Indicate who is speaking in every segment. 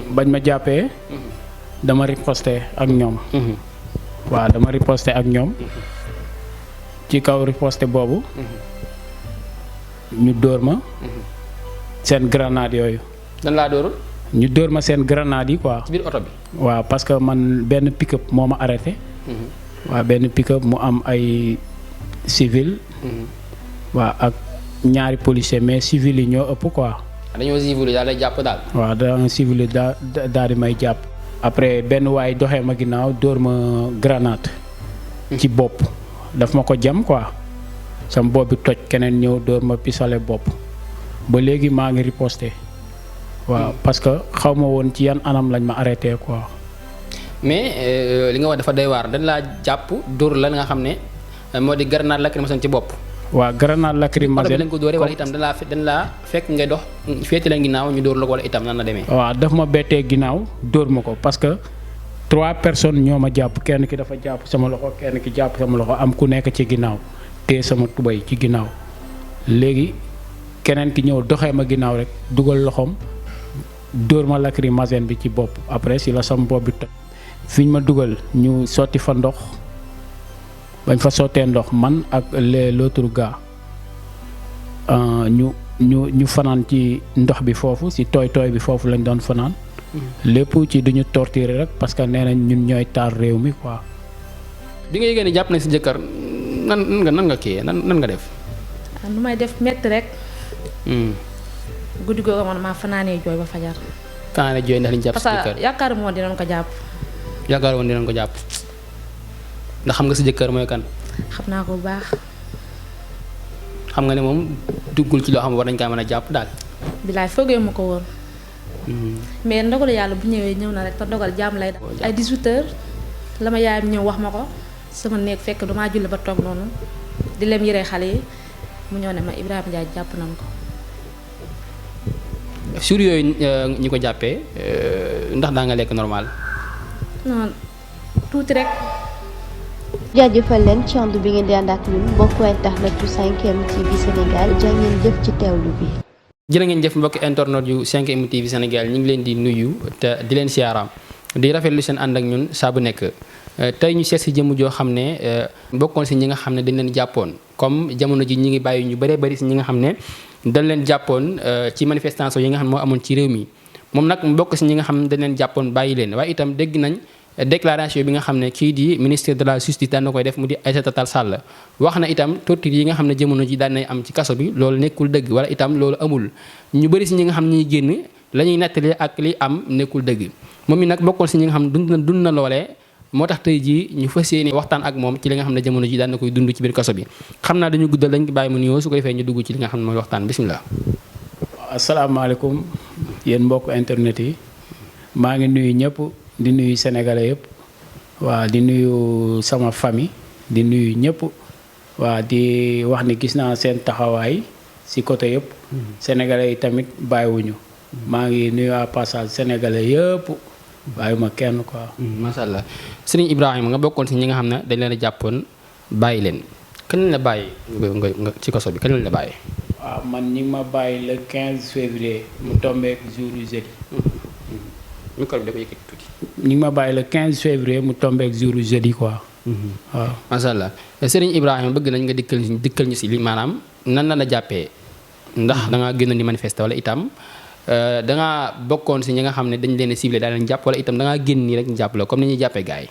Speaker 1: bañ ma jàppee dama riposté ak ñoom. waaw dama riposté ak ñoom. ci kaw riposté boobu. ñu dóor ma. seen grenade yooyu.
Speaker 2: dan laa dóorul.
Speaker 1: ñu dóor ma seen grenade yi quoi.
Speaker 2: ci biir oto bi.
Speaker 1: waaw parce que man benn pick-up moo ma arrêté. waaw benn pick-up mu am ay civil. waaw ak ñaari policier mais civil yi ñoo ëpp quoi.
Speaker 2: dañoo civil daal lay jàpp daal.
Speaker 1: waaw da civil yi daal di may jàpp. après benn waay doxee ma ginnaaw dóor ma grenade. ci bopp daf ma ko jam quoi. sama bopp bi toj keneen ñëw dóor ma pistolet bopp. ba léegi maa ngi riposté. waaw parce que xaw ma woon ci yan anam lañ ma arrêté quoi.
Speaker 2: mais li nga wax dafa doy waar dañ laa jàpp dóor la nga xam ne moo di grenade lacrymogène ci bopp.
Speaker 1: waaw grenade lacrymogène
Speaker 2: lañ ko dóoree wala itam dañ laa fekk ngay dox féete leen ginnaaw ñu dóor la wala itam nan la demee.
Speaker 1: waaw daf ma bettee ginnaaw dóor ma ko parce que 3 personnes ñoo ma jàpp kenn ki dafa jàpp sama loxo kenn ki jàpp sama loxo am ku nekk ci ginnaaw te sama tubay ci ginnaaw léegi keneen ki ñëw doxee ma ginnaaw rek dugal loxoom dóor ma lacrymogène bi ci bopp après si la sama bopp bi toj. fi ñu ma dugal ñu sotti fa ndox bañ fa sottee ndox man ak l'autre gars ñu fanaan ci ndox bi foofu si tooy bi foofu lañ doon fanaan. lépp ci duñu torturer rek parce que nee nañ ñun ñooy taal réew mi quoi.
Speaker 2: bi nga yëgee ni jàpp nañ si jëkkër nan nga kii nan nga def.
Speaker 3: lu may def métti rek. guddi googu man maa fanaanee jooy ba fajar.
Speaker 2: fanaanee jooy ndax liñ jàpp si jëkkër
Speaker 3: parce que yaakaar moo dinañ ko jàpp.
Speaker 2: yaakaar woon dinañ ko jàpp ndax xam nga si jëkkër mooy kan.
Speaker 3: xam naa ko bu baax.
Speaker 2: xam nga ne moom duggul ci loo xam ne war nañ kaa mën a jàpp daal.
Speaker 3: bilaay foogee ma ko woon. mais ndogalu yàlla bu ñëwee ñëw na rek te ndogal jàmm lay def. ay 18h la ma yaayam ñëw wax ma ko sama néeg fekk damaa julli ba toog noonu di lem yére xale yi mu ñëw ne ma Ibrahima Ndiaye jàpp nañ ko.
Speaker 2: sur yooyu ñi ko jàppee ndax daa nga lekk normal.
Speaker 3: non tuuti rek.
Speaker 4: jaajëfal leen ci ànd bi ngeen di ànd ak ñun mbokku internetu 5M TV Sénégal jaa ngeen jëf ci teewlu bi.
Speaker 2: jërë ngeen jëf mbokki internet yu 5M TV Sénégal ñu ngi leen di nuyu te di leen siyaaraam di rafetlu seen ànd ak ñun saa bu nekk tey ñu seet si jëmm joo xam ne bokkoon si ñi nga xam ne dañ leen jàppoon comme jamono ji ñi ngi bàyyi ñu bëree bëri si ñi nga xam ne dañ leen jàppoon ci manifestation yi nga xam ne moo amoon ci réew mi moom nag mu bokk si ñi nga xam ne dañ leen jàppoon bàyyi leen waaye itam dégg nañ déclaration bi nga xam ne kii di ministre de la justice daan na koy def mu di Aïssata Tall Sall wax na itam torture yi nga xam ne jamono ji daan nay am ci kaso bi loolu nekkul dëgg wala itam loolu amul ñu bëri si ñi nga xam ne ñuy génn la ñuy nettali ak li am nekkul dëgg moom mi nag bokkoon si ñi nga xam ne dund na loolee moo tax tey jii ñu fas yéene waxtaan ak moom ci li nga xam ne jamono ji daan na koy dund ci biir kaso bi xam naa dañu guddal dañ ko bàyyi mu nuyoo su ko defee ñu dugg ci li nga xam ne mooy waxtaan bismillah.
Speaker 1: asalaamaaleykum yéen mbokk internet yi maa ngi nuyu ñëpp di nuyu sénégalais yëpp waa di nuyu sama famille di nuyu ñëpp waa di wax ni gis naa seen taxawaay ci côté yëpp sénégalais yi tamit bàyyiwuñu maa ngi nuyu à passage sénégalais yëpp bàyyiwuma kenn quoi.
Speaker 2: macha allah Serigne Ibrahima nga bokkoon ci ñi nga xam ne dañ leen a jàppoon bàyyi leen kañ lañ la bàyyi nga ci kaso bi kañ lañ la bàyyi.
Speaker 1: waaw man ñi ma bàyyi le 15 février mu tombeek jour jeudi.
Speaker 2: micro bi da ko yëkkati tuuti.
Speaker 1: ñi ma bàyyi le 15 février mu tombeek jour jeudi quoi. waaw
Speaker 2: macha allah Serigne Ibrahima bëgg nañ nga dikkal ñu si li maanaam nan la jàppee ndax da ngaa génnoon di manifester wala itam da ngaa bokkoon si ñi nga xam ne dañ leen a ciblé daal leen jàpp wala itam da ngaa génn nii rek ñu jàpp la comme ni ñuy jàppee gars yi.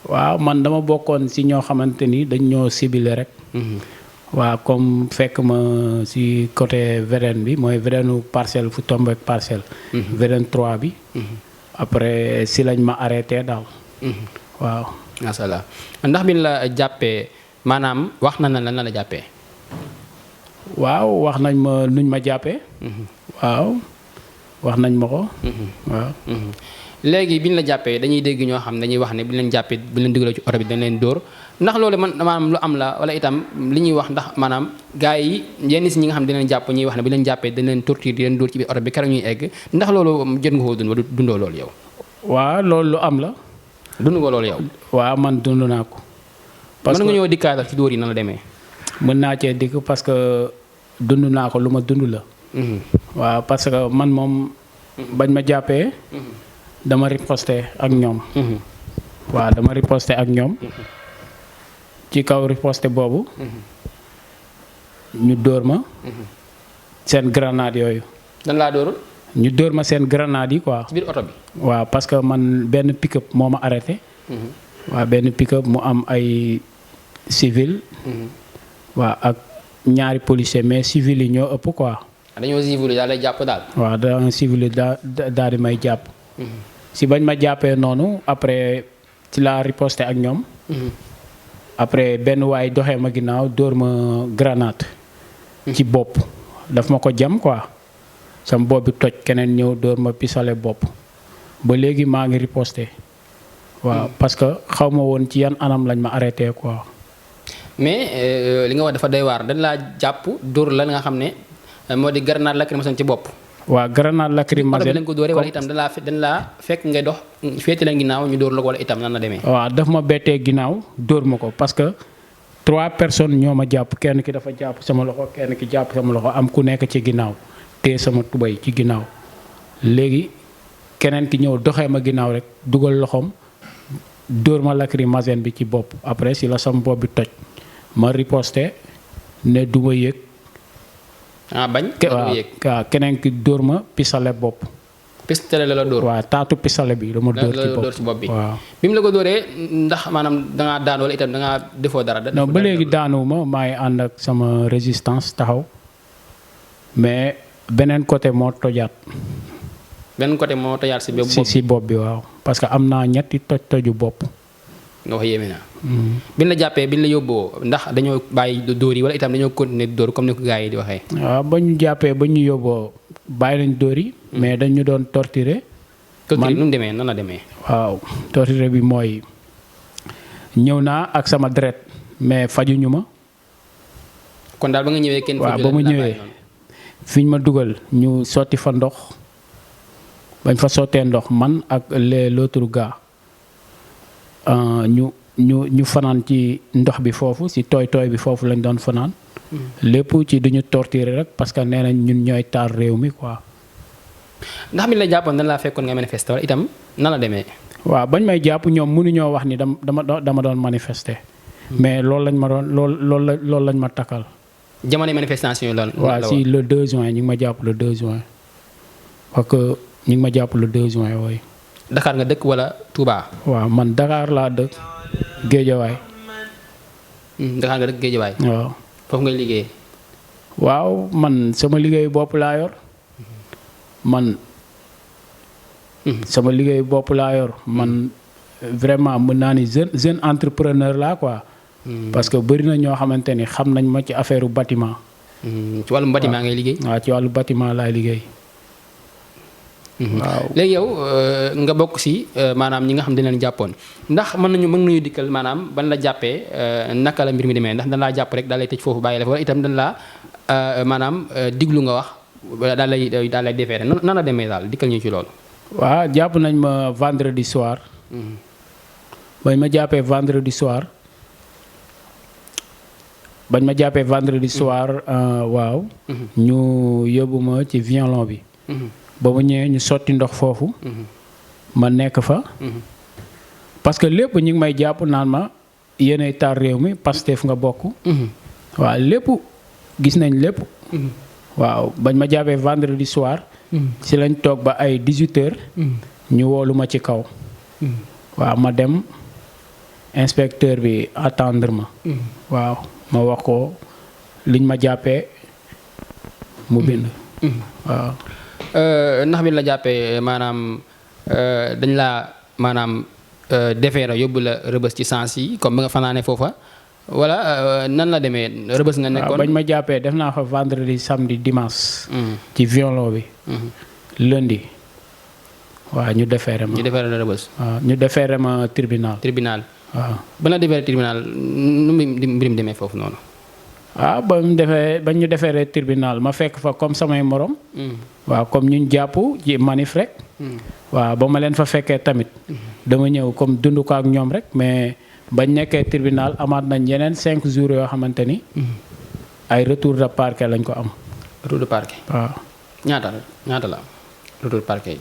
Speaker 1: waaw man dama bokkoon si ñoo xamante ni dañ ñoo ciblé rek. waaw comme fekk ma si côté VDN bi mooy VDNu parcelle fu tombeek parcelle. VDN 3 bi. après si lañ ma arrêté daal. waaw.
Speaker 2: macha allah ndax bi la jàppee maanaam wax na lan la jàppee.
Speaker 1: waaw wax nañ ma nuñ ma jàppee. waaw wax nañ ma ko. waaw.
Speaker 2: léegi bi ñu la jàppee dañuy dégg ñoo xam dañuy wax ne bi ñu leen jàppee bi ñu leen dugalee ci oto bi dañ leen dóor ndax loolu man maanaam lu am la wala itam li ñuy wax ndax maanaam gars yi yenn si ñi nga xam dañ leen jàpp ñuy wax ne bi leen jàppee dañ leen torture di leen dóor ci biir oto bi keroog ñuy egg ndax loolu jot nga koo dund wala dundoo loolu yow.
Speaker 1: waaw loolu lu am la.
Speaker 2: dund nga loolu yow.
Speaker 1: waaw man dund naa ko.
Speaker 2: parce que mën nga ñëw dikkaatal ci dóor yi nan la demee.
Speaker 1: mën naa cee dikk parce que dund naa ko lu ma dund la. waaw parce que man moom bañ ma jàppee. dama riposté ak ñoom. waaw dama riposté ak ñoom. ci kaw riposté boobu. ñu dóor ma. seen grenade yooyu.
Speaker 2: dan laa dóorul.
Speaker 1: ñu dóor ma seen grenade yi quoi.
Speaker 2: ci biir oto bi.
Speaker 1: waaw parce que man benn pick-up moo ma arrêté. waaw benn pick-up mu am ay civil. waaw ak ñaari policier mais civil yi ñoo ëpp quoi.
Speaker 2: dañoo civil daal lay jàpp daal.
Speaker 1: waaw da civil yi daal di may jàpp. si bañ ma jàppee noonu après ci laa riposté ak ñoom. après benn waay doxee ma ginnaaw dóor ma grenade. ci bopp daf ma ko jam quoi. sam bopp bi toj keneen ñëw dóor ma pistolet bopp. ba léegi maa ngi riposté. waaw parce que xaw ma woon ci yan anam lañ ma arrêté quoi.
Speaker 2: mais li nga wax dafa doy waar dañ laa jàpp dóor la nga xam ne moo di grenade lacrymogène ci bopp.
Speaker 1: waaw grenade lacrymogène
Speaker 2: lañ ko dóoree wala itam dañ laa fekk ngay dox féete leen ginnaaw ñu dóor la wala itam nan la demee.
Speaker 1: waaw daf ma bettee ginnaaw dóor ma ko parce que 3 personnes ñoo ma jàpp kenn ki dafa jàpp sama loxo kenn ki jàpp sama loxo am ku nekk ci ginnaaw te sama tubay ci ginnaaw léegi keneen ki ñëw doxee ma ginnaaw rek dugal loxoom dóor ma lacrymogène bi ci bopp après si la sama bopp bi toj ma riposté ne du ma yëg.
Speaker 2: bañ.
Speaker 1: waaw keneen ki dóor ma pistolet bopp.
Speaker 2: pistolet la dóor.
Speaker 1: waaw taatu pistolet bi dama dóor ci bopp
Speaker 2: bi.
Speaker 1: waaw
Speaker 2: bi mu la ko dóoree ndax maanaam dangaa daan wala itam dangaa defoo dara.
Speaker 1: non ba léegi daanuwuma maa ngi ànd ak sama résistance taxaw mais beneen côté moo tojaat.
Speaker 2: beneen côté moo tojaat si bopp
Speaker 1: si bopp bi waaw parce que am naa ñetti toju bopp.
Speaker 2: nga wax yéeme naa. biñ la jàppee biñ la yóbboo ndax dañoo bàyyi dóor yi wala itam dañoo continuer dóor comme ni ko gars yi di waxee.
Speaker 1: waaw ba ñu jàppee ba ñu yóbboo bàyyi nañ dóor yi. mais dañu doon torturer.
Speaker 2: torturer nu mu demee nan la demee.
Speaker 1: waaw torturer bi mooy ñëw naa ak sama deret mais fajuñu ma.
Speaker 2: kon daal ba nga ñëwee kenn.
Speaker 1: waaw ba mu ñëwee fiñ ma dugal ñu sotti fa ndox bañ fa sottee ndox man ak l'autre gars. ñu fanaan ci ndox bi foofu ci tooy bi foofu lañ doon fanaan. lépp ci duñu torturer rek parce que nee nañ ñun ñooy taal réew mi quoi.
Speaker 2: ndax mi la jàppoon dañ laa fekkoon nga manifester wala itam nan la demee.
Speaker 1: waaw bañ may jàpp ñoom mënuñoo wax ni dama doon manifester. mais loolu lañ ma doon loolu lañ ma takkal.
Speaker 2: jamono manifestation yi loolu.
Speaker 1: waaw si le 2 juin ñu ngi ma jàpp le 2 juin. parce que ñu ngi ma jàpp le 2 juin wooyu.
Speaker 2: Dakar nga dëkk wala Touba.
Speaker 1: waaw man Dakar laa dëkk Géejawaay.
Speaker 2: Dakar nga dëkk Géejawaay.
Speaker 1: waaw
Speaker 2: foofu ngay liggéey.
Speaker 1: waaw man sama liggéeyu bopp laa yor. sama liggéeyu bopp laa yor man vraiment mën naa ni jeune entrepreneur laa quoi. parce que bëri na ñoo xamante ni xam nañ ma ci affaire bâtiment.
Speaker 2: ci wàllum bâtiment ngay liggéey.
Speaker 1: waaw ci wàllu bâtiment laay liggéey. waaw
Speaker 2: léegi yow nga bokk si maanaam ñi nga xam ne dañ leen jàppoon ndax mën nañu dikkal maanaam ban la jàppee naka la mbir mi demee ndax dañ laa jàpp rek daal lay tëj foofu bàyyi la fa wala itam dañ laa maanaam diglu nga wax daal lay defeere nan la demee daal dikkal ñu ci loolu.
Speaker 1: waaw jàpp nañ ma vendredi soir. bañ ma jàppee vendredi soir. waaw. ñu yóbbu ma ci violon bi. ba mu ñëwee ñu sotti ndox foofu. ma nekk fa. parce que lépp ñu ngi may jàpp naan ma yéenay taal réew mi Pastef nga bokk. waaw lépp gis nañ lépp. waaw bañ ma jàppee vendredi soir. ci lañ toog ba ay 18h. ñu woolu ma ci kaw. waaw ma dem inspecteur bi attendre ma. waaw ma wax ko liñ ma jàppee mu bind. waaw.
Speaker 2: ndax bi la jàppee maanaam dañ laa maanaam defeera yóbbu la rëbës ci sens yi comme ba nga fanaane foofa wala nan la demee rëbës nga nekkoon.
Speaker 1: bañ ma jàppee def naa fa vendredi samedi dimanche. ci violon bi. lundi. waaw ñu defeere ma.
Speaker 2: ñu defeere la rëbës.
Speaker 1: waaw ñu defeere ma tribunal. waaw
Speaker 2: ba la defeere tribunal nu mbirim demee foofu noonu.
Speaker 1: waaw ba ñu defeeree tribunal ma fekk fa comme samay morom. waaw comme ñu jàpp ci manif rek. waaw ba ma leen fa fekkee tamit. dama ñëw comme dund ko ak ñoom rek mais bañ nekkee tribunal amaat nañ yeneen 5 jours yoo xamante ni. ay retour de parquet lañ ko am.
Speaker 2: retour de parquet.
Speaker 1: waaw.
Speaker 2: ñaata la retour de parquet yi.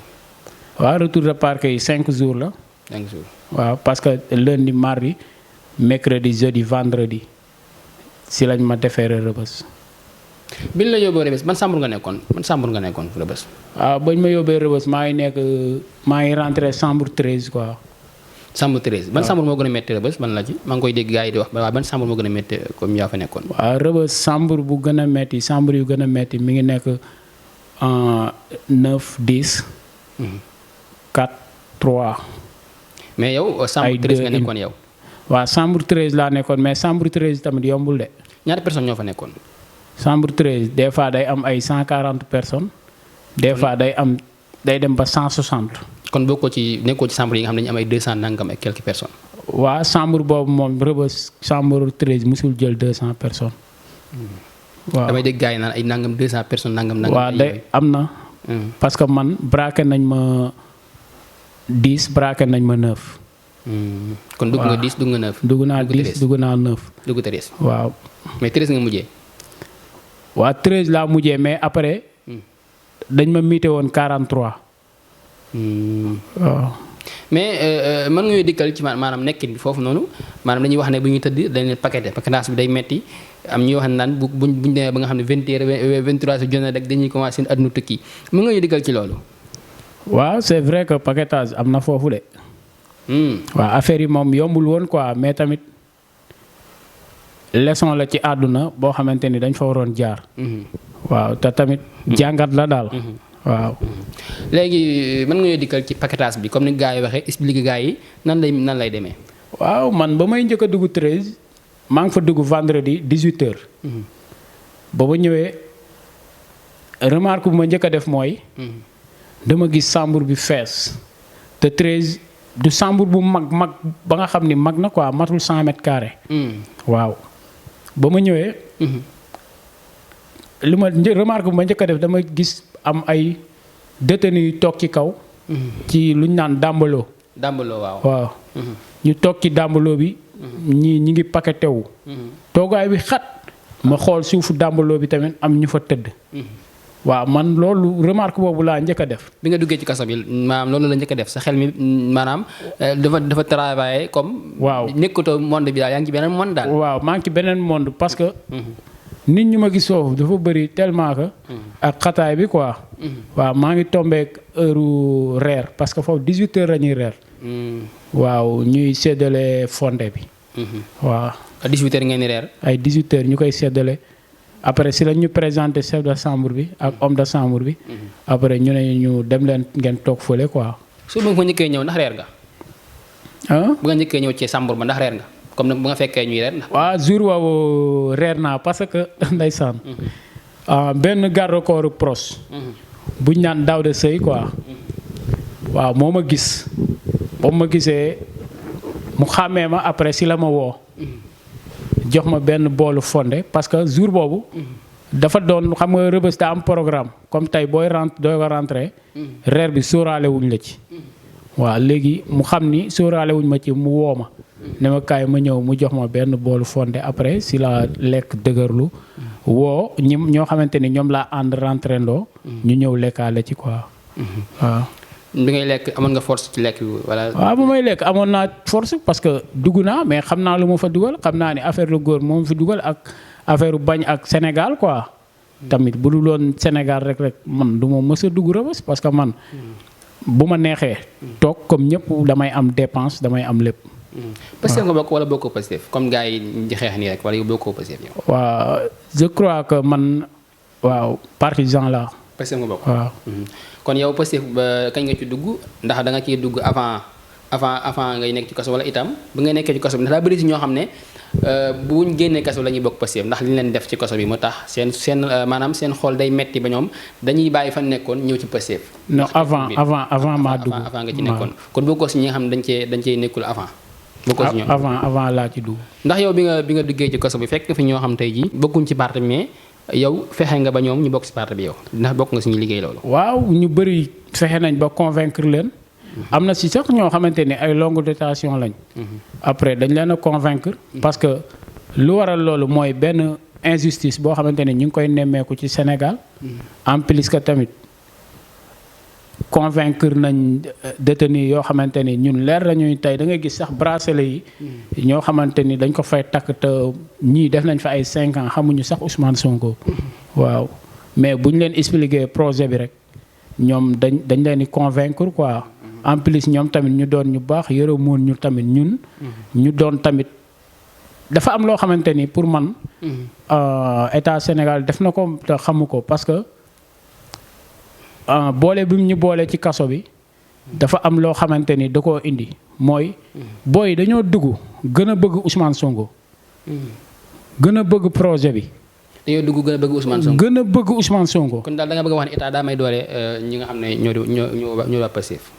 Speaker 1: waaw retour de parquet yi 5 jours la.
Speaker 2: 5 jours.
Speaker 1: waaw parce que lundi mardi mercredi jeudi vendredi si lañ ma defeere Rebeuss.
Speaker 2: bi la yóbboo Rebeuss ban chambre nga nekkoon Rebeuss.
Speaker 1: waaw bañ ma yóbbee Rebeuss maa ngi rentré chambre 13 quoi.
Speaker 2: chambre 13 ban chambre moo gën a métti Rebeuss ban la ci maa ngi koy dégg gars yi di wax waaw ban chambre moo gën a métti comme yaa fa nekkoon.
Speaker 1: waaw Rebeuss chambre bu gën a métti chambre yu gën a métti mi ngi nekk 9 10. 4 3.
Speaker 2: mais yow chambre 13 nga nekkoon yow.
Speaker 1: waaw chambre 13 laa nekkoon mais chambre 13 tamit yombul de.
Speaker 2: ñaata personnes ñoo fa nekkoon.
Speaker 1: chambre 13 des fois day am ay 140 personnes. des fois day dem ba 160.
Speaker 2: kon nekkoo ci chambre yi nga xam ne dañu am ay 200 nangam ak quelques personnes.
Speaker 1: waaw chambre boobu moom Rebeuss chambre 13 musul jël 200 personnes. waaw
Speaker 2: damay dégg gars yi naan ay nangam 200 personnes nangam.
Speaker 1: waaw day am na. parce que man braqué nañ ma 10 braqué nañ ma 9.
Speaker 2: kon dugg nga 10 dugg nga 9.
Speaker 1: dugg naa 10 dugg naa 9.
Speaker 2: dugg 13.
Speaker 1: waaw.
Speaker 2: mais 13 nga mujjee.
Speaker 1: waaw 13 laa mujjee mais après. dañ ma miite woon 43. waaw.
Speaker 2: mais mën nga ñuy dikkal ci maanaam nekkin bi foofu noonu maanaam dañuy wax ne bu ñuy tëdd dañ leen paquetage bi day metti am ñuy wax ne naan buñ demee ba nga xam ne 20h 23h jot na rek dañuy commencé seen àdduna tukki mën nga ñuy dikkal ci loolu.
Speaker 1: waaw c'est vrai que paquetage am na foofu de. waaw affaire yi moom yombul woon quoi mais tamit leçon la ci àdduna boo xamante ni dañ fa waroon jaar. waaw te tamit jàngat la daal. waaw.
Speaker 2: léegi mën nga ñuy dikkal ci paquetage bi comme ni gars yi waxee expliqué gars yi nan lay demee.
Speaker 1: waaw man ba may njëkk a dugg 13 maa ngi fa dugg vendredi 18h. ba ma ñëwee remarque bu ma njëkk a def mooy. dama gis chambre bi fees te 13 du chambre bu mag ba nga xam ni mag na quoi matul 100 mètres carrés. waaw ba ma ñëwee. remarque bu ma njëkk a def dama gis am ay détenus yu toog ci kaw. ci lu ñu naan dàmbaloo.
Speaker 2: dàmbaloo waaw.
Speaker 1: waaw ñu toog ci dàmbaloo bi. ñi ngi paqueté wu. toogaay bi xat ma xool suufu dàmbaloo bi tamit am ñu fa tëdd. waaw man loolu remarque boobu laa njëkk a def.
Speaker 2: bi nga duggee ci kaso bi maanaam loolu la njëkk a def sa xel mi maanaam dafa travailler comme.
Speaker 1: waaw
Speaker 2: nekkatoo monde bi daal yaa ngi ci beneen monde daal.
Speaker 1: waaw maa ngi ci beneen monde parce que. nit ñu ma gis foofu dafa bëri tellement que. ak xataay bi quoi. waaw maa ngi tombeek heure reer parce que foofu 18h la ñuy reer. waaw ñuy séddale fonde bi. waaw.
Speaker 2: à 18h ngeen di reer.
Speaker 1: ay 18h ñu koy séddale. après si la ñu présenté chef de chambre bi ak homme de chambre bi. après ñu ne ñu dem leen ngeen toog fële quoi.
Speaker 2: su ma ko njëkkee ñëw ndax reer nga. bu nga njëkkee ñëw ci chambre ba ndax reer nga comme nag bu nga fekkee ñuy reer.
Speaker 1: waaw jour woowu reer naa parce que ndeysaan. benn garde corps proche. buñ naan daaw de sëy quoi. waaw moo ma gis. ba ma gisee mu xàmmee ma après si la ma woo. jox ma benn boolu fonde parce que jour boobu. dafa doon xam nga Rebeuss daa am programme comme tey doo ko rentré. reer bi sóoraale wuñ la ci. waaw léegi mu xam ni sóoraale wuñ ma ci mu woo ma. ne ma kaay ma ñëw mu jox ma benn boolu fonde après si la lekk dëgërlu. woo ñoo xamante ni ñoom laa ànd rentré ndoo. ñu ñëw lekkaale ci quoi. waaw.
Speaker 2: bi ngay lekk amoon nga force ci lekk bi wala.
Speaker 1: waaw bu may lekk amoon naa force parce que dugg naa mais xam naa lu ma fa dugal xam naa ni affaire lu góor moom fi dugal ak affaire bañ ak Sénégal quoi. tamit bu dul woon Sénégal rek man du ma mës a dugg Rebeuss parce que man. bu ma neexee. toog comme ñëpp damay am dépense damay am lépp.
Speaker 2: Pastef nga bokk wala bokkoo Pastef comme gars yi di xeex nii rek wala yow bokkoo Pastef yow.
Speaker 1: waaw je crois que man waaw partisan la.
Speaker 2: Pastef nga bokk.
Speaker 1: waaw.
Speaker 2: kon yow Pastef ba kañ nga ci dugg ndax da nga ciy dugg avant ngay nekk ci kaso wala itam ba ngay nekkee ci kaso bi ndax daa bëri si ñoo xam ne buñ génnee kaso la ñuy bokk Pastef ndax li ñu leen def ci kaso bi moo tax seen maanaam seen xol day metti ba ñoom dañuy bàyyi fan nekkoon ñëw ci Pastef.
Speaker 1: non avant maa dugg.
Speaker 2: avant nga ci nekkoon kon bokkoo si ñi nga xam ne dañ cee nekkul avant. bokkoo si ñoom
Speaker 1: avant laa ci dugg.
Speaker 2: ndax yow bi nga duggee ci kaso bi fekk fi ñoo xam tey jii bokkuñ ci parti mais yow fexe nga ba ñoom ñu bokk ci parti bi yow ndax bokk nga suñu liggéey loolu.
Speaker 1: waaw ñu bëri fexe nañ ba convaincre leen. am na si sax ñoo xamante ni ay longue détention lañ. après dañ leen a convaincre. parce que lu waral loolu mooy benn injustice boo xamante ni ñu ngi koy nemmeeku ci Sénégal. en plus que tamit convaincre nañ détenu yoo xamante ni ñun leer lañuy tey da ngay gis sax bracelet yi ñoo xamante ni dañ ko fay takk te ñii def nañ fa ay 5 ans xamuñu sax Ousmane Sonko. waaw mais bu ñu leen expliquer projet bi rek ñoom dañ leen di convaincre quoi. en plus ñoom tamit ñu doon ñu baax yërëmoon ñu tamit ñun. ñu doon tamit dafa am loo xamante ni pour man. état Sénégal def na ko te xamu ko parce que boole bi mu ñu boole ci kaso bi dafa am loo xamante ni da koo indi mooy. booy dañoo dugg gën a bëgg Ousmane Sonko. gën a bëgg projet bi.
Speaker 2: dañoo dugg gën a bëgg Ousmane Sonko.
Speaker 1: gën a bëgg Ousmane Sonko.
Speaker 2: kon daal da nga bëgg a wax ne état daa may doole ñi nga xam ne ñoo waa Pastef.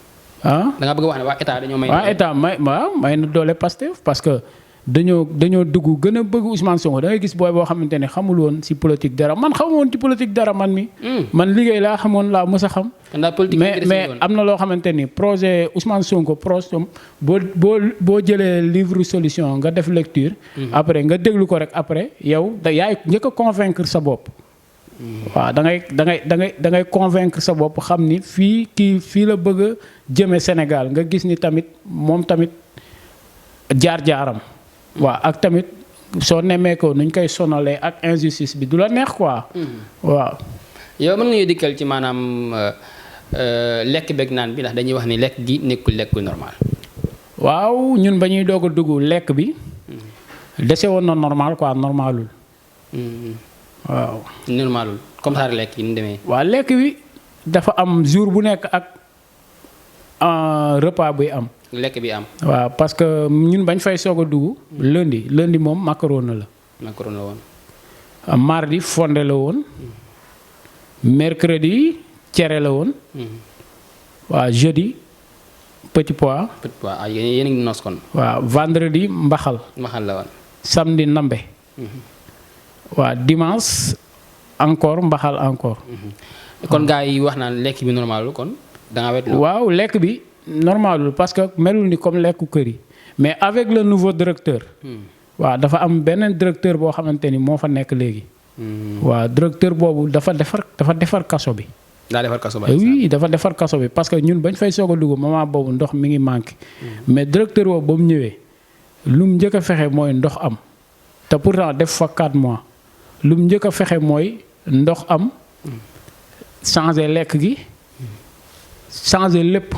Speaker 1: ah
Speaker 2: da nga bëgg a wax ne waa état dañoo may.
Speaker 1: waa état may na doole Pastef parce que dañoo dugg gën a bëgg Ousmane Sonko da ngay gis booy boo xamante ne xamul woon ci politique dara man xamul woon ci politique dara man mi. man liggéey laa xamoon laa mës a xam. mais am na loo xamante ni projet Ousmane Sonko projet boo jëlee livre solution nga def lecture. après nga déglu ko rek après yow yaay njëkk a convaincre sa bopp. waaw da ngay convaincre sa bopp xam ni fii la bëgg a jëme Sénégal nga gis ni tamit moom tamit jaar-jaaram. waaw ak tamit soo nemmee ko nuñ koy sonalee ak injustice bi du la neex quoi. waaw.
Speaker 2: yow mën nga ñu dikkal ci maanaam lekk beeg naan bi ndax dañuy wax ni lekk gi nekkul lekk normal.
Speaker 1: waaw ñun ba ñuy doog a dugg lekk bi. dese woon na normal quoi normalul. waaw.
Speaker 2: normalul comme ça lekk yi ni demee.
Speaker 1: waaw lekk bi dafa am jour bu nekk ak repas buy am.
Speaker 2: lekk bi am.
Speaker 1: waaw parce que ñun bañ fay soog a dugg. lundi moom macaroni la.
Speaker 2: macaroni la woon.
Speaker 1: mardi fonde la woon. mercredi cere la woon. waaw jeudi petit pois.
Speaker 2: petit pois yéen a ngi nos kon.
Speaker 1: waaw vendredi mbaxal.
Speaker 2: mbaxal la woon.
Speaker 1: samedi nambe. waaw dimanche encore mbaxal encore.
Speaker 2: kon gars yi wax naan lekk bi normalul kon da nga wet.
Speaker 1: waaw lekk bi normalul parce que melul ni comme lekku kër yi mais avec le nouveau directeur. waaw dafa am beneen directeur boo xamante ni moo fa nekk léegi. waaw directeur boobu dafa defar kaso bi.
Speaker 2: daa defar kaso ba.
Speaker 1: oui dafa defar kaso bi parce que ñun bañ fay soog a dugg moment boobu ndox mi ngi manqué. mais directeur boobu ba mu ñëwee lu mu njëkk a fexe mooy ndox am te pourtant def fa 4 mois lu mu njëkk a fexe mooy ndox am changer lekk gi changer lépp.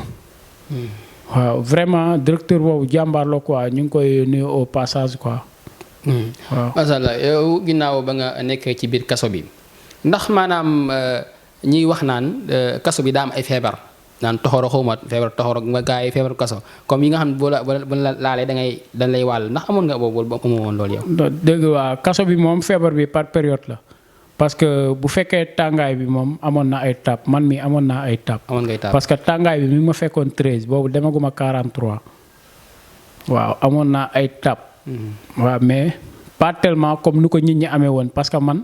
Speaker 1: waaw vraiment directeur boobu jàmbaar la quoi ñu ngi koy nuyu au passage quoi. waaw
Speaker 2: macha allah yow ginnaaw ba nga nekk ci biir kaso bi ndax maanaam ñiy wax naan kaso bi daa am ay feebar naan toxoro xawma feebar toxoro nga gaa yi feebar kaso comme yi nga xam ne boo la laalee dañ lay wàll ndax amoon nga boobu ba amoo woon loolu yow.
Speaker 1: dégg waa kaso bi moom feebar bi par période la parce que bu fekkee tàngaay bi moom amoon na ay taab man mi amoon naa ay taab.
Speaker 2: amoon ngay taab
Speaker 1: parce que tàngaay bi mi ngi ma fekkoon 13 boobu demaguma 43 waaw amoon naa ay taab. waaw mais pas tellement comme nu ko nit ñi amee woon parce que man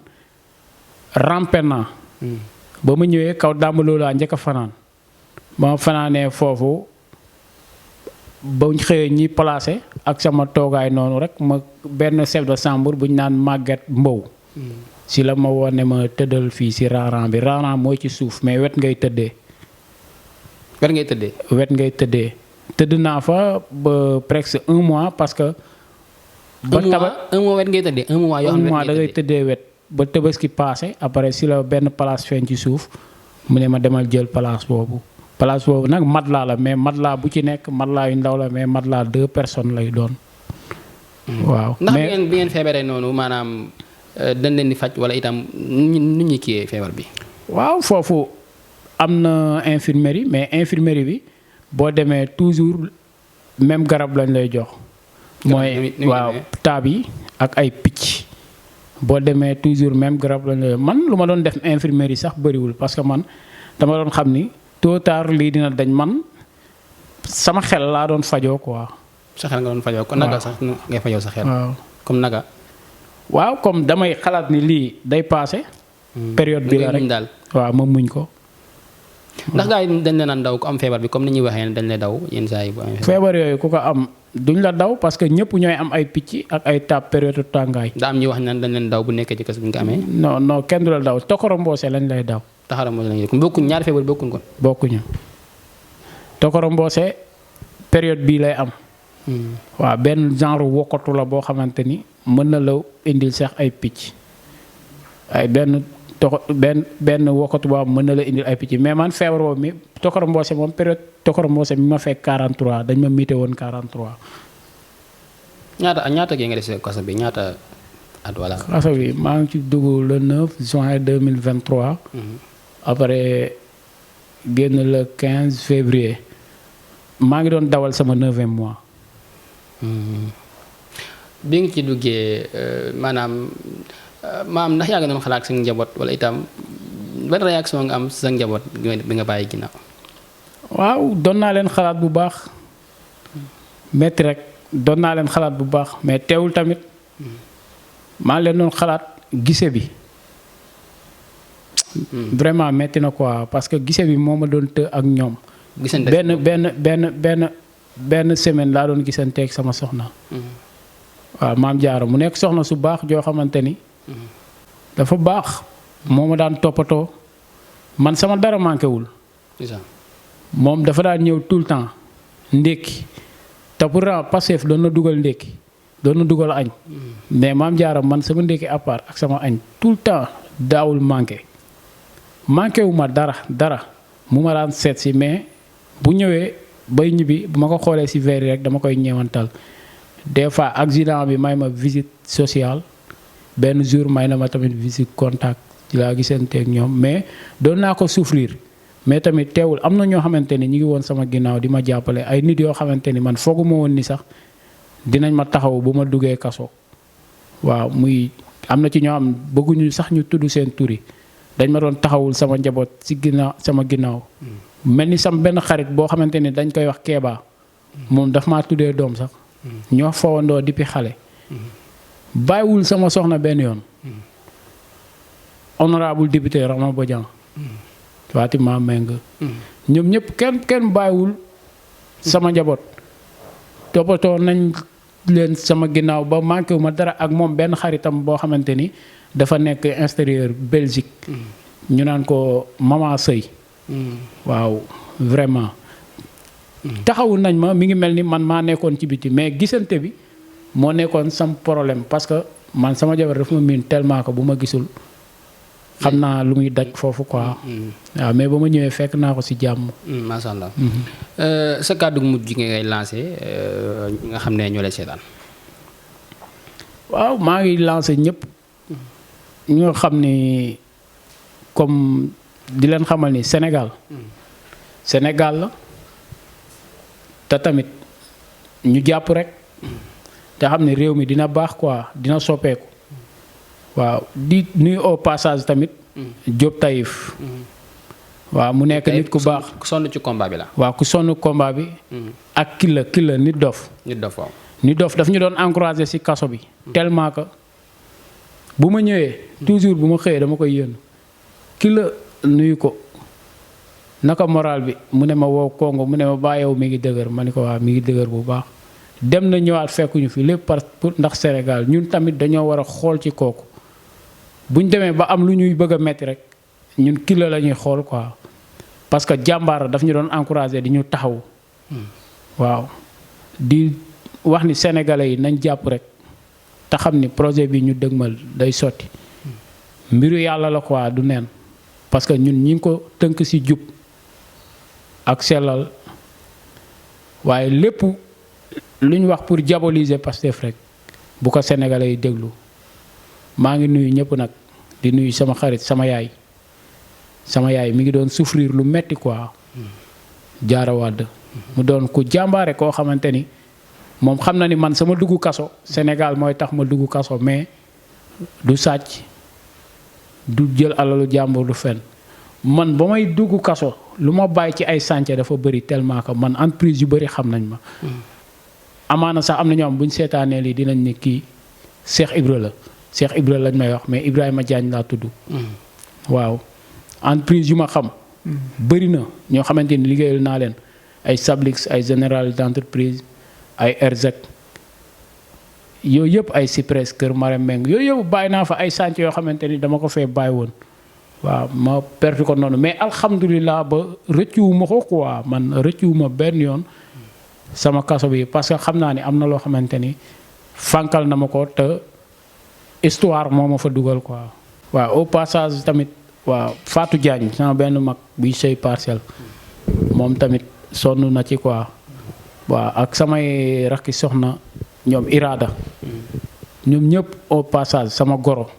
Speaker 1: rampé naa. ba mu ñëwee kaw dàmbaloo laa njëkk a fanaan ba ma fanaanee foofu ba ñu xëyee ñi placé ak sama toogaay noonu rek ma benn chef de chambre bu ñu naan Maguette Mbow. si la ma woon ne ma tëddal fii si raaran bi raaran mooy ci suuf mais wet ngay tëddee.
Speaker 2: wet ngay tëddee.
Speaker 1: wet ngay tëddee tëdd naa fa ba presque 1 mois parce que.
Speaker 2: ba un mois wet ngay tëddee 1 mois yoo xam ne
Speaker 1: 1 mois da ngay tëddee wet. ba Tabaski passé après si la benn place feeñ ci suuf mu ne ma demal jël place boobu nag matelas la mais matelas bu ci nekk matelas yu ndaw la mais matelas 2 personnes lay doon. waaw
Speaker 2: ndax bi ngeen feebaree noonu maanaam dañ leen di faj wala itam nu ñuy kiiyee feebar bi.
Speaker 1: waaw foofu am na infirmerie mais infirmerie bi boo demee toujours même garab lañ lay jox. mooy waaw taab yi ak ay picc. boo demee toujours même garab lañ man lu ma doon def infirmerie sax bëriwul parce que man dama doon xam ni tôt ou tard lii dina dañ man sama xel laa doon fajoo quoi.
Speaker 2: sa xel nga doon fajoo kon naka sax ngay fajoo sa xel.
Speaker 1: waaw
Speaker 2: comme naka.
Speaker 1: waaw comme damay xalaat ni lii day passé. période bi la rek
Speaker 2: daal.
Speaker 1: waaw ma muñ ko.
Speaker 2: ndax gars yi dañ leen daw ku am feebar bi comme ni ñuy waxee dañ lay daw yenn saa yi bu amee
Speaker 1: feebar yooyu ku ko am duñ la daw parce que ñëpp ñooy am ay picc ak ay taab période tàngaay.
Speaker 2: daa am ñuy wax naan dañ leen daw bu nekkee ci kës bi nga amee.
Speaker 1: non kenn du la daw tokoro mboose lañ lay daw.
Speaker 2: Tokoro Mbose la ñu kon bokkuñ ñaari feebar bokkuñ kon.
Speaker 1: bokkuñu Tokoro Mbose période bii lay am. waaw benn genre wokkatu la boo xamante ni mën na la indil sax ay picc ay benn wokkatu boo xam mën na la indil ay picc mais man feebar boobu mi Tokoro Mbose moom période Tokoro Mbose mi ma fekk 43 dañ ma miite woon 43.
Speaker 2: ñaata gi nga def si kaso bi ñaata at wala.
Speaker 1: kaso bi maa ngi ci dugg le 9 juin 2023. après génn le 15 février maa ngi doon dawal sama 9e mois.
Speaker 2: bi nga ci duggee maanaam ndax yaa ngi doon xalaat sa njaboot wala itam ban réaction nga am sa njaboot bi nga bàyyi ginnaaw.
Speaker 1: waaw doon naa leen xalaat bu baax metti rek doon naa leen xalaat bu baax mais teewul tamit maa leen doon xalaat gise bi vraiment metti na quoi parce que gise bi moo ma doon të ak ñoom. benn semaine laa doon gisanteeg sama soxna. waaw maam Jaara mu nekk soxna su baax joo xamante ni. dafa baax moo ma daan toppatoo man sama dara manqué wul. moom dafa daan ñëw tout le temps ndékki te pourtant Pastef doon na dugal ndékki doon na dugal añ. mais maam Jaara man sama ndékki à part ak sama añ tout le temps daawul manqué wu ma dara mu ma daan seet si mais bu ñëwee. bay ñibbi bu ma ko xoolee ci verre rek dama koy ñeewantal des fois accident bi may ma visite sociale benn jour may na ma tamit visite contact ci laa gisanteeg ñoom mais doon naa ko souffrir mais tamit teewul am na ñoo xamante ni ñu ngi woon sama ginnaaw di ma jàppale ay nit yoo xamante ni man fooguma woon ni sax dinañ ma taxaw bu ma duggee kaso. waaw muy am na ci ñoo xam bëgguñu sax ñu tudd seen tur yi dañ ma doon taxawul sama njaboot ci ginnaaw sama ginnaaw. mel ni sam benn xarit boo xamante ni dañ koy wax Kéba moom daf maa tuddee doom sax ñoo fawandoo depuis xale bàyyiwul sama soxna benn yoon honorable député Rama Bodian Fatima Meng ñoom ñëpp kenn bàyyiwul sama njaboot toppatoo nañ leen sama ginnaaw ba manqué wu ma dara ak moom benn xaritam boo xamante ni dafa nekk extérieur Belgique ñu naan ko Mama Sëy waaw vraiment taxawu nañ ma mi ngi mel ni man maa nekkoon ci biti mais gisante bi moo nekkoon sam problème parce que man sama jabar dafa ma miin tellement que bu ma gisul xam naa lu muy daj foofu quoi. waaw mais ba ma ñëwee fekk naa ko ci jàmm.
Speaker 2: macha allah. sa kàddu mujj gi ngay lancé nga xam ne ñoo lay seetaan.
Speaker 1: waaw maa ngi lancé ñëpp ñi nga xam ni comme. di leen xamal ni Sénégal la te tamit ñu jàpp rek te xam ne réew mi dina baax quoi dina soppeeku waaw di nuyu au passage tamit Diop Taïf waaw mu nekk nit ku baax
Speaker 2: ku sonn ci combat bi la.
Speaker 1: waaw ku sonn combat bi ak killa nit dof
Speaker 2: waaw.
Speaker 1: nit dof daf ñu doon encouragé ci kaso bi tellement que bu ma ñëwee toujours bu ma xëyee dama koy yënn killa nuyu ko naka moral bi mu ne ma woo Congo mu ne ma baa yow mi ngi dëgër ma ni ko waa mi ngi dëgër bu baax dem na ñëwaat fekkuñu fi lépp pour ndax Sénégal ñun tamit dañoo war a xool ci kooku buñ demee ba am lu ñuy bëgg a metti rek ñun kilo la ñuy xool quoi parce que jàmbaar daf ñu doon encouragé di ñu taxaw waaw di wax ni sénégalais yi nañ jàpp rek te xam ni projet bi ñu dëgmal day sotti mbiru yàlla la quoi du neen parce que ñun ñi ngi ko tënk ci jub ak sellal waaye lépp lu ñu wax pour diaboliser Pastef rek bu ko sénégalais yi déglu maa ngi nuyu ñëpp nag di nuyu sama xarit sama yaay mi ngi doon souffrir lu metti quoi Jaara Wàdd mu doon ku jàmbaare koo xamante ni moom xam na ni man sama dugg kaso Sénégal mooy tax ma dugg kaso mais du sàcc du jël alalu jàmbur du fen man ba may dugg kaso lu ma bàyyi ci ay sànce dafa bëri tellement que man entreprise yu bëri xam nañ ma amaana sax am na ñoom bu ñu seetaanee lii dinañ ne kii Cheikh Ibra lañ may wax mais Ibrahima Diagne laa tudd waaw entreprise yu ma xam bëri na ñoo xamante ni liggéeyal naa leen ay Sablix ay Général d'entreprise ay Erzec yooyu yëpp ay Cyprès Kër Marème Meng yooyu yëpp bàyyi naa fa ay sànce yoo xamante ni dama ko fee bàyyi woon waaw ma perte ko noonu mais alhamdulilah ba rëccuwuma ko quoi man rëccuwuma benn yoon sama kaso bi parce que xam naa ni am na loo xamante ni fànkal na ma ko te histoire moo ma fa dugal quoi. waaw au passage tamit waaw Fatou Diagne sama benn mag buy sëy Parcelles moom tamit sonn na ci quoi waaw ak samay rakki soxna ñoom Irada ñoom ñëpp au passage sama goro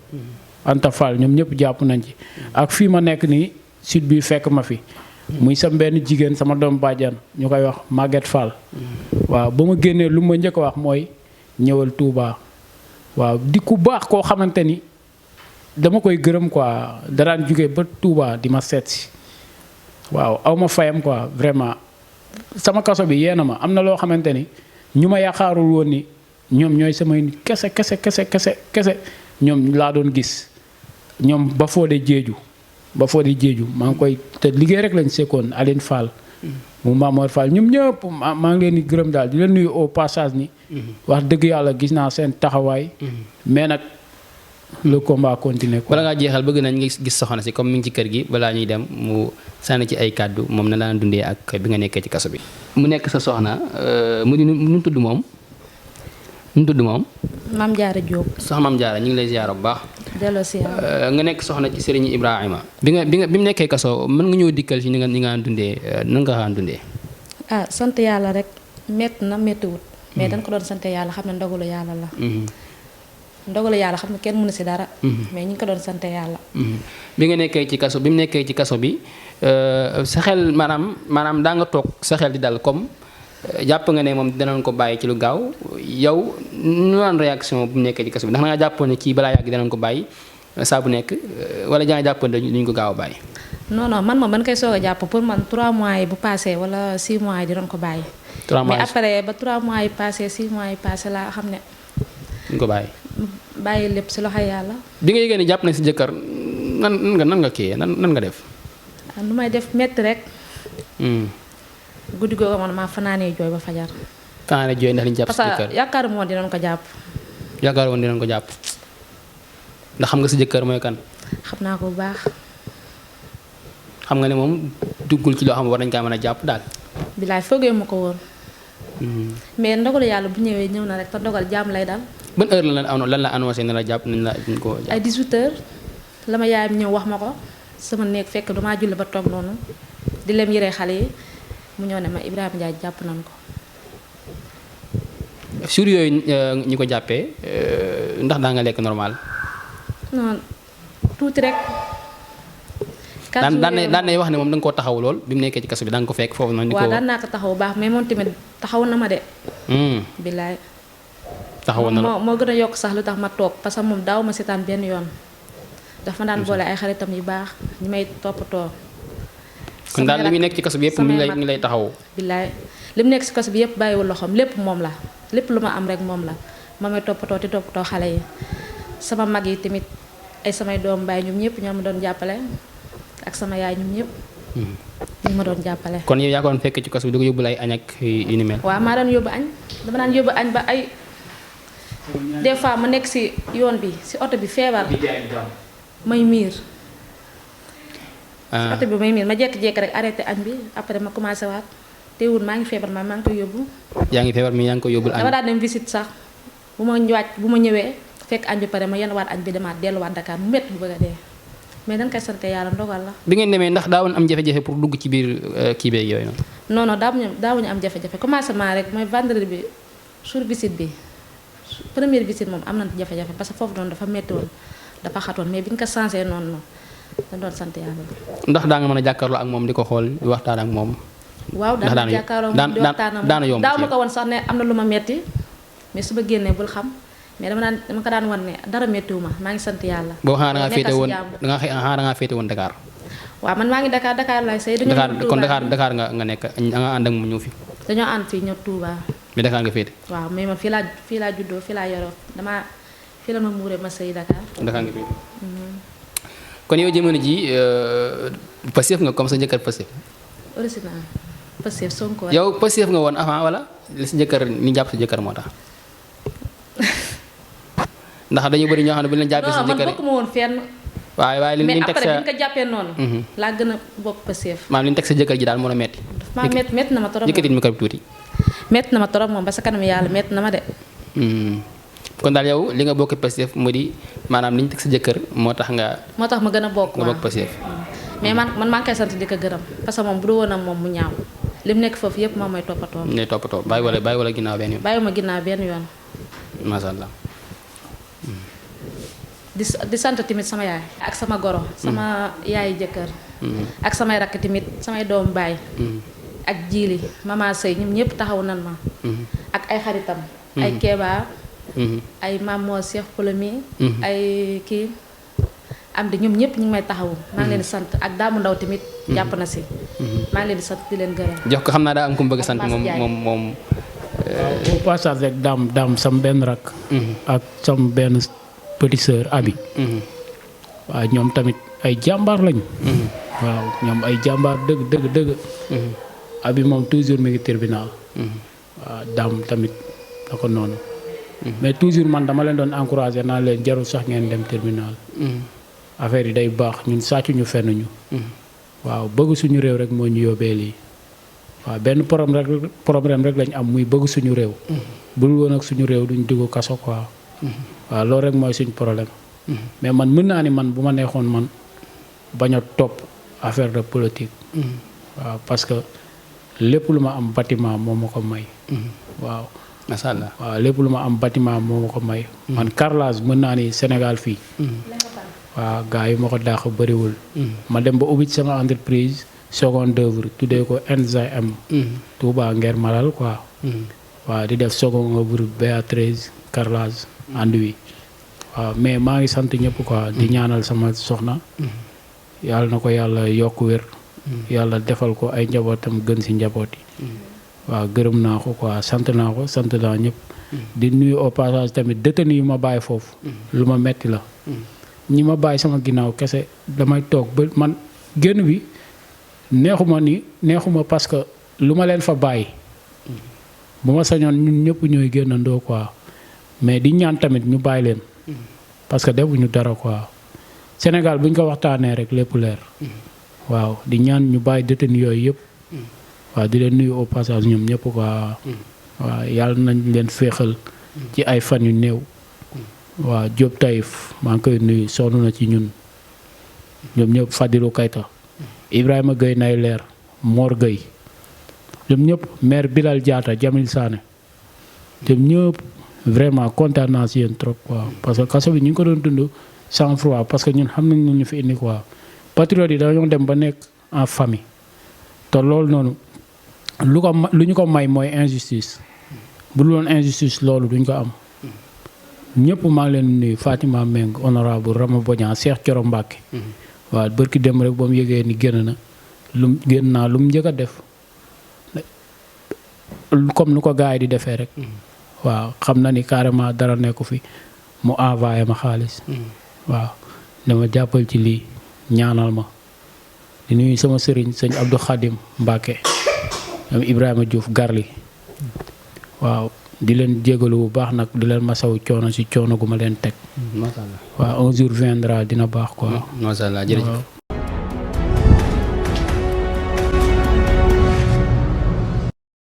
Speaker 1: Anta Fall ñoom ñëpp jàpp nañ ci ak fii ma nekk nii sud bi fekk ma fi muy sam benn jigéen sama doom bàjjan ñu koy wax Maguette Fall waaw ba ma génnee lu ma njëkk a wax mooy ñëwal Touba waaw di ku baax koo xamante ni dama koy gërëm quoi daraan jóge ba Touba di ma seet si waaw aw ma fayam quoi vraiment sama kaso bi yee na ma am na loo xamante ni ñu ma yaakaarul woon ni ñoom ñooy samay nit kese ñoom laa doon gis ñoom ba Fodé Diédhiou maa ngi koy te liggéey rek lañ sekkoon Aline Fall mu Mamour Fall ñoom ñëpp maa ngi leen di gërëm daal di leen nuyu au passage ni wax dëgg yàlla gis naa seen taxawaay mais nag le combat continue quoi.
Speaker 2: bala ngaa jeexal bëgg nañ nga gis soxna si comme mi ngi ci kër gi balaa ñuy dem mu sànni ci ay kàddu moom na daan dundee ak bi nga nekkee ci kaso bi. mu nekk sa soxna mu di nu tudd moom.
Speaker 3: Mame Diarra Diop.
Speaker 2: soxna Mame Diarra ñu ngi lay ziar bu baax.
Speaker 3: delloo ziar.
Speaker 2: nga nekk soxna ci Serigne Ibrahima. bi mu nekkee kaso mën nga ñëw dikkal ci ni nga dundee nan nga daan dundee.
Speaker 3: ah sant yàlla rek métti na méttiwut. mais dañ ko doon sant yàlla xam ne ndogalu yàlla la. ndogalu yàlla xam ne kenn mënu si dara. mais ñu ngi ko doon sant yàlla.
Speaker 2: bi nga nekkee ci kaso bi mu nekkee ci kaso bi sa xel maanaam daa nga toog sa xel di dal comme jàpp nga ne moom danañ ko bàyyi ci lu gaaw yow nu naan réaction bu mu nekkee ci kaso bi ndax nga jàppoon ne kii balaa yàgg danañ ko bàyyi saa bu nekk wala jaa nga jàppoon ne duñ ko gaaw a bàyyi.
Speaker 3: non man moom man koy soog a jàpp pour man 3 mois yi bu passé wala 6 mois yi dinañ ko bàyyi.
Speaker 2: 3 mois
Speaker 3: mais après ba 3 mois yi passé 6 mois yi passé laa xam ne.
Speaker 2: duñ ko bàyyi.
Speaker 3: bàyyi lépp si loxo yàlla.
Speaker 2: bi nga yëgee ne jàpp nañ si jëkkër nan nga kii nan nga def.
Speaker 3: lu may def métti rek. guddi googu man maa fanaanee jooy ba fajar.
Speaker 2: fanaanee jooy ndax liñ jàpp si jëkkër
Speaker 3: parce que yaakaaruma woon dinañ ko jàpp.
Speaker 2: yaakaar woon dinañ ko jàpp ndax xam nga si jëkkër mooy kan.
Speaker 3: xam naa ko bu baax.
Speaker 2: xam nga ne moom duggul ci loo xam ne war nañ kaa mën a jàpp daal.
Speaker 3: bilaay foogee ma ko woon. mais ndogalu yàlla bu ñëwee ñëw na rek te ndogal jàmm lay dal.
Speaker 2: ban heure lan la annoncé ne la jàpp nañ la duñ ko jàpp.
Speaker 3: ay 18h la ma yaayam ñëw wax ma ko sama néeg fekk damaa julli ba toog noonu di lem yére xale yi mu ñëw ne ma Ibrahima Ndiaye jàpp nañ ko.
Speaker 2: sur yooyu ñi ko jàppee ndax daa nga lekk normal.
Speaker 3: non tuuti rek.
Speaker 2: daan nay wax ne moom da nga koo taxaw lool bi mu nekkee ci kaso bi da nga ko fekk foofu noonu.
Speaker 3: waaw daan naa ko taxaw bu baax mais moom tamit taxaw na ma de. billaay.
Speaker 2: taxawoon na la
Speaker 3: moo gën a yokk sax lu tax ma toog parce que moom daaw ma seetaan benn yoon. dafa ma daan boole ay xaritam yu baax ñi may toppatoo.
Speaker 2: kon daal li muy nekk ci kaso bi yëpp mi ngi lay taxaw.
Speaker 3: billaay li mu nekk ci kaso bi yëpp bàyyiwul loxoom lépp moom la lépp lu ma am rek moom la ma may toppatoo te toppatoo xale yi sama mag yi tamit ay samay doom baay ñoom ñëpp ñoo ma doon jàppale ak sama yaay ñoom ñëpp. ñu ma doon jàppale.
Speaker 2: kon yow yaa ko doon fekk ci kaso bi di ko yóbbul ay añ ak yu ni mel.
Speaker 3: waaw maa daan yóbbu añ dama daan yóbbu añ ba ay des fois ma nekk ci yoon bi ci oto bi feebar. may miir. ci oto bi may miir ma jékki-jékki rek arrêté añ bi après ma commencé waat teewul maa ngi feebar maa ngi koy yóbbu.
Speaker 2: yaa ngi feebar mi yaa ngi koy yóbbul añ.
Speaker 3: dama daan dem visite sax bu ma ñëwee fekk añ bi pare ma yenn waat añ bi demaat delluwaat Dakar mu métti bu bëgg a dee. mais dañ koy sant yàlla ndogal la.
Speaker 2: bi ngeen demee ndax daawoon am jafe-jafe pour dugg ci biir kii beeg yooyu noonu.
Speaker 3: non daawuñu am jafe-jafe commencement rek mooy vendredi bi jour visite bi première visite moom am nañ jafe-jafe parce que foofu noonu dafa métti woon dafa xatoon mais bi ñu ko changé noonu dañ doon sant yàlla.
Speaker 2: ndax daa nga mën a jàkkaarloo ak moom di ko xool di waxtaan ak moom.
Speaker 3: waaw daan na jàkkaarloo moom di waxtaan ak moom
Speaker 2: daana yomb
Speaker 3: daaw ma ko woon sax ne am na lu ma metti mais su ma génnee bul xam. mais dama ko daan wan ne dara méttiwu maa ngi sant yàlla.
Speaker 2: boo xam ne da ngaa féete woon Dakar.
Speaker 3: waaw man maa ngi Dakar laay sëy.
Speaker 2: kon Dakar nga nekk nga ànd ak mu ñëw fi.
Speaker 3: dañoo ànd fii ñëw Touba.
Speaker 2: mais Dakar nga féete.
Speaker 3: waaw mais man fii laa juddoo fii laa yoroo fii la ma muuree ma sëy Dakar.
Speaker 2: Dakar nga féete. kon yow jamono ji Pastef nga comme sa njëkkër Pastef.
Speaker 3: original Pastef Sonko.
Speaker 2: yow Pastef nga woon avant wala li sa njëkkër ni jàpp sa njëkkër moo tax. ndax dañu bëri ñoo xam ne bu leen jàppee sa jëkkër
Speaker 3: man bokkuma woon fenn
Speaker 2: waaye li
Speaker 3: mais
Speaker 2: ñu teg
Speaker 3: après
Speaker 2: sa
Speaker 3: bi ñu ko jàppee noonu. laa gën a bokk Pastef.
Speaker 2: maanaam li ñu teg sa jëkkër ji daal moo la metti.
Speaker 3: maa métti na ma trop
Speaker 2: yëkkatit micro bi tuuti.
Speaker 3: métti na ma trop moom ba sa kanam yàlla métti na ma de.
Speaker 2: kon daal yow li nga bokk Pastef mu di maanaam li ñu teg sa jëkkër moo tax ma
Speaker 3: gën a bokk
Speaker 2: nga bokk Pastef.
Speaker 3: mais man maa ngi koy sant di ko gërëm parce que moom bu du woon ak moom mu ñaaw li mu nekk foofu yëpp moom mooy toppatoo.
Speaker 2: ngay toppatoo bàyyi wala ginnaaw benn yoon.
Speaker 3: bàyyiwuma ginnaaw benn yoon.
Speaker 2: macha allah.
Speaker 3: di sant tamit sama yaay. ak sama goro. sama yaayu jëkkër. ak samay rakk tamit samay doomu baay. ak jiili mama Sey ñoom ñëpp taxaw nan ma. ak ay xaritam. ay Kéba. ay Mamoo Cheikh Polomi. ay kii am di ñoom ñëpp ñu ngi may taxawu. maa ngi leen di sant ak Daamu Ndaw tamit. jàpp na si. maa ngi leen di sant di leen gërëm.
Speaker 2: jox ko xam naa daa am ku mu bëgg sant moom.
Speaker 1: au passage rek daam sam benn rak. ak sam benn petite sœur Abi. waaw ñoom tamit ay jàmbaar lañu. waaw ñoom ay jàmbaar dëgg. Abi moom toujours mi ngi tribunal. waaw daam tamit da ko noonu. mais toujours man dama leen doon encouragé naa leen jarul sax ngeen dem tribunal. affaire yi day baax ñun sàcc ñu fenn ñu. waaw bëgg suñu réew rek moo ñu yóbbee lii. waaw benn problème rek lañ am muy bëgg suñu réew. bu dul woon ak suñu réew duñ dugg kaso quoi. waaw loolu rek mooy suñu problème. mais man mën naa ni man bu ma neexoon man bañ a topp affaire de politique. waaw parce que lépp lu ma am bâtiment moo ma ko may. waaw.
Speaker 2: macha allah
Speaker 1: waaw lépp lu ma am bâtiment moo ma ko may. man carrelage mën naa ni Sénégal fii. waaw gars yi ma ko dàq bëriwul. ma dem ba ubbi sama entreprise seconde œuvre tuddee ko NZM. Touba Nguer Malal quoi. waaw di def seconde œuvre BA13 carrelage enduit. waaw mais maa ngi sant ñëpp quoi di ñaanal sama soxna. yàlla na ko yàlla yokk wér. yàlla defal ko ay njabootam gën ci njaboot yi. waaw gërëm naa ko quoi sant naa ñëpp. di nuyu au passage tamit détenu yi ma bàyyi foofu. lu ma metti la. ñi ma bàyyi sama ginnaaw kese damay toog ba man génn bi neexuma parce que lu ma leen fa bàyyi. bu ma sañoon ñun ñëpp ñooy génnandoo quoi mais di ñaan tamit ñu bàyyi leen. parce que defuñu dara quoi Sénégal buñ ko waxtaanee rek lépp leer. waaw di ñaan ñu bàyyi détenu yooyu yëpp. waaw di leen nuyu au passage ñoom ñëpp quoi. waaw yàlla nañ leen féexal. ci ay fan yu néew. waaw Diop Taïf maa ngi koy nuyu sonn na ci ñun ñoom ñëpp Fadilou Kayta Ibrahima Gueye nay leer Mor Gueye ñoom ñëpp maire Bilal Diatta Jamil Sané ñoom ñëpp vraiment kontaan naa si yéen trop quoi parce que kaso bi ñu ngi ko doon dund sans froid parce que ñun xam nañ ñu fi indi quoi patriote yi dañoo dem ba nekk en famille te loolu noonu lu ñu ko may mooy injustice bu dul woon injustice loolu duñ ko am. ñëpp maa ngi leen nuyu Fatima Meng honorable Rama Bodian Cheikh Thioro Mbacke. waaw bërki dem rek ba mu yëgee ni génn naa lu mu njëkk a def comme nu ko gars yi di defee rek. waaw xam na ni carrément dara nekku fi mu envoyé ma xaalis. waaw dama jàppal ci lii ñaanal ma di nuyu sama sëriñ sëñ Abdou Khadim Mbacke ñoom Ibrahima Diouf Garli waaw. di leen jégalu bu baax nag di leen masawu coono ci coono gu ma leen teg.
Speaker 2: macha allah
Speaker 1: waaw un jour viendra dina baax quoi.
Speaker 2: macha allah jërëjëf.